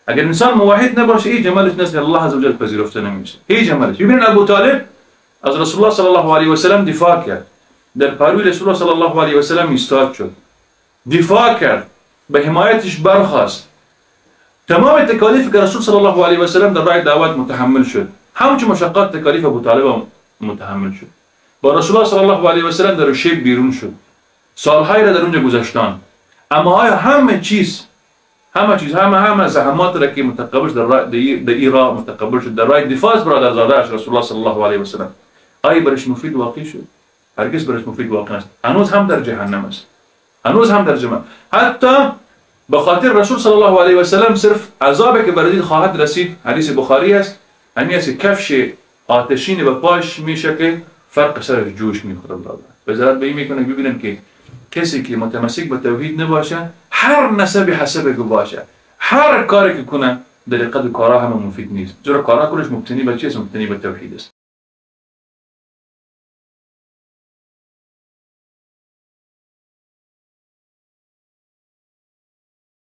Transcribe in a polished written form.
اگر انسان موحد نباشه، هیچ عملش نزد الله عزوجل پذیرفته نمیشه، هیچ عملش. ببینید، ابو طالب از رسول الله صلی الله علیه و سلم دفاع کرد، در پهلوی رسول الله صلی الله علیه و سلم ایستاد شد، دفاع کرد، به حمایتش برخاست. تمام تکالیف که رسول صلی الله علیه و سلم در راه دعوت متحمل شد، همچون مشقات تکالیف ابو طالب متحمل شد. با رسول الله صلی الله علیه و سلم در شیب بیرون شد، سالهای را در اونجا گذشتان. اما آیا همه چیز، همه چیز، همه زحمات را که متقبل شد در راه در ای راه متقبل شد، در راه دفاع از برادرزاده‌اش رسول الله صلی الله علیه و سلم، آیا برش مفید واقع شد؟ هرگز برش مفید واقع نشد. هنوز هم در جهنم است، هنوز هم در جهنم. حتی به خاطر رسول صلی الله علیه و سلم صرف عذابی که بر خواهد رسید، حدیث بخاری است، همین است که کفش آتشین به پاش میشه که فرق سرش جوش میخوره. برادر، وزارت به این میکنه، ببینن که کسی که متمسک به توحید نباشه، هر نسب حسب که باشه، هر کاری که کنه، در حقیقت کارا هم مفید نیست، چرا کارا کلش مبتنی به چیز؟ مبتنی به توحید است.